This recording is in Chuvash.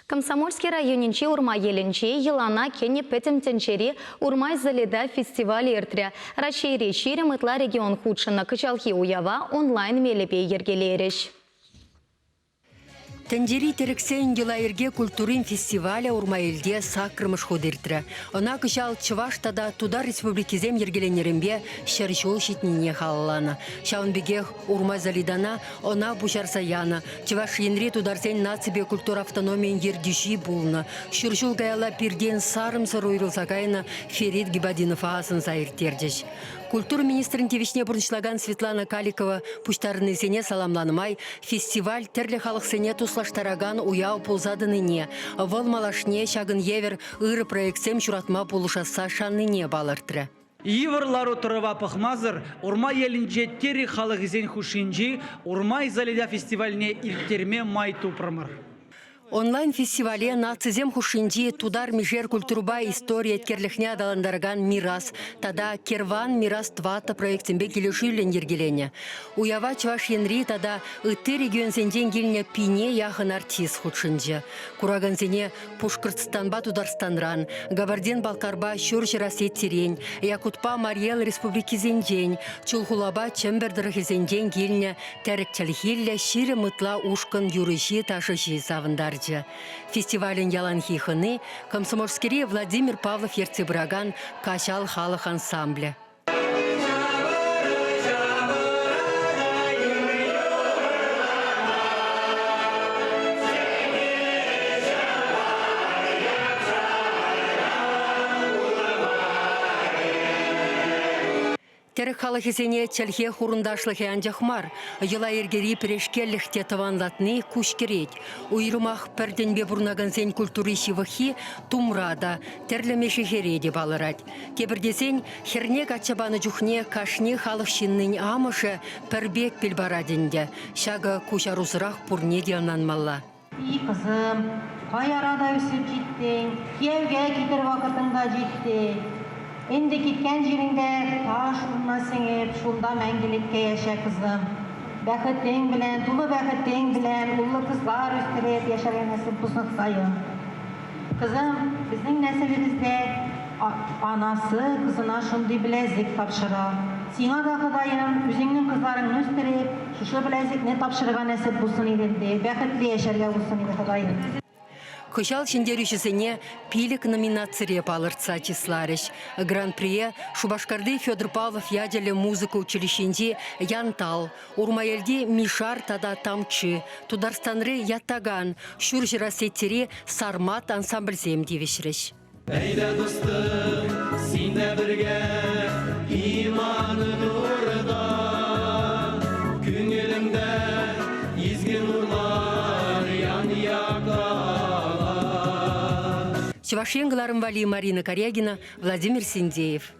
Комсомольски районӗнчи Урмаелӗнче йӑлана кӗнӗ Пӗтӗм тӗнчери Урмай залета фестиваль иртрӗ. Раҫҫейре 20 ытла регион хутшӑннӑ кӑҫалхи уява онлайн мелӗпе йӗркелерӗҫ. Тӗнчери тӗрӗксен йӑла-йӗрке культурин фестивалӗ Урмаелте саккӑрмӗш хут иртрӗ. Ӑна кӑҫал Чӑваш тата Тутар республикисем йӗркеленнӗренпе 100 ҫул ҫитнине халалланӑ. Ҫавӑн пекех Урмай Залидана ӑна пуҫарса янӑ. Чӑваш Енри тутарсен наципе культура автономийӗн ертӳҫи пулнӑ. Ҫур ҫул каялла пиртен сарӑмсӑр уйрӑлса кайнӑ Ферид Гибадинова асӑнса ирттерчӗҫ. Культура министрӗн тивӗҫне пурнӑҫлакан Светлана Каликова пуҫтарӑннисене саламланӑ май фестиваль тӗрлӗ халӑхсене туслаштаракан уяв пулса тӑнине, вӑл малашне ҫакӑн евӗр ырӑ проектсем ҫуратма пулӑшасса шаннине палӑртрӗ. Йывӑр лару-тӑрӑва пӑхмасӑр Урмаелӗнче тери халӑхӗсен хушшинчи Урмай залида фестивальне ирттерме май тупрӑмӑр. Онлайн-фестивале нацисем хушшинчи тутар-мишер культурӑпа истори еткерлӗхне аталантаракан Мирас тата Керван Мирас тӑваттӑ проектсемпе килӗшӳллӗн йӗркеленӗ. Уява Чӑваш Енри тата ытти регионсенчен килнӗ пине яхӑн артист хутшӑнчӗ. Куракансене Пушкӑртстанпа Тутарстанран, Кабардин-Балкарпа Ҫурҫӗр Осетирен, Якутпа Марьел республикисенчен, Чулхулапа Чӗмпӗр тӑрӑхӗсенчен килнӗ тӗрӗк чӗлхиллӗ 20 ытла ушкӑн юрӑҫи-ташӑҫи савӑнтарчӗ. Фестивалӗн яланхи хӑни Комсомольскири Владимир Павлов ертсе пыракан Каҫал халӑх ансамблӗ. Тӗрӗк халӑхӗсене чӗлхе хурӑнташлӑхӗ анчах мар, йӑла-йӗркери пӗрешкеллӗх те тӑванлатни куҫкӗрет. Уйрӑмах пӗр тӗнпе пурӑнакансен культури ҫывӑххи тумра та, тӗрлӗ мешехере те палӑрать. Тепӗр тесен, хӗрне качча панӑ чухне кашни халӑх ҫыннин амӑшӗ пӗр пек пил парать ӗнтӗ. Ҫакӑ куҫарусӑрах пурне те ӑнланмалла. И кызым, кай арада үсеп җиттең, кияүгә китер вакытың да җитте. Инде киткән җиреңдә таш урынына сеңеп, шунда мәңгелеккә яшә, кызым. Бәхетең белән, тулы бәхетең белән уллы кызлар үстереп яшәргә насыйп булсын Ходаем. Кызым, безнең нәселебездә анасы кызына шундый беләзек тапшыра. Сиңа да, Ходаем, үзеңнең кызларыңны үстереп, шушы беләзекне тапшырырга нәсеп булсын иде инде, бәхетле яшәргә булсын иде, Ходаем. Кӑҫал ҫӗнтерӳҫӗсене пилӗк номинацире палӑртса чысларӗҫ. Гран-прие Шупашкарти Федор Павлов ячӗллӗ музыка училищинчи Янтал, Урмаелти Мишар тата Тамчы, Тутарстанри Ятаган, Ҫурҫӗр Осетири Сармат ансамбльсем тивӗҫрӗҫ. Әйдә, дустым, син дә бергә иман нурыда, Күңелеңдә изге нурлар ян яктала. Чӑваш Ен кӑларӑм валли Марина Карягина, Владимир Синдеев.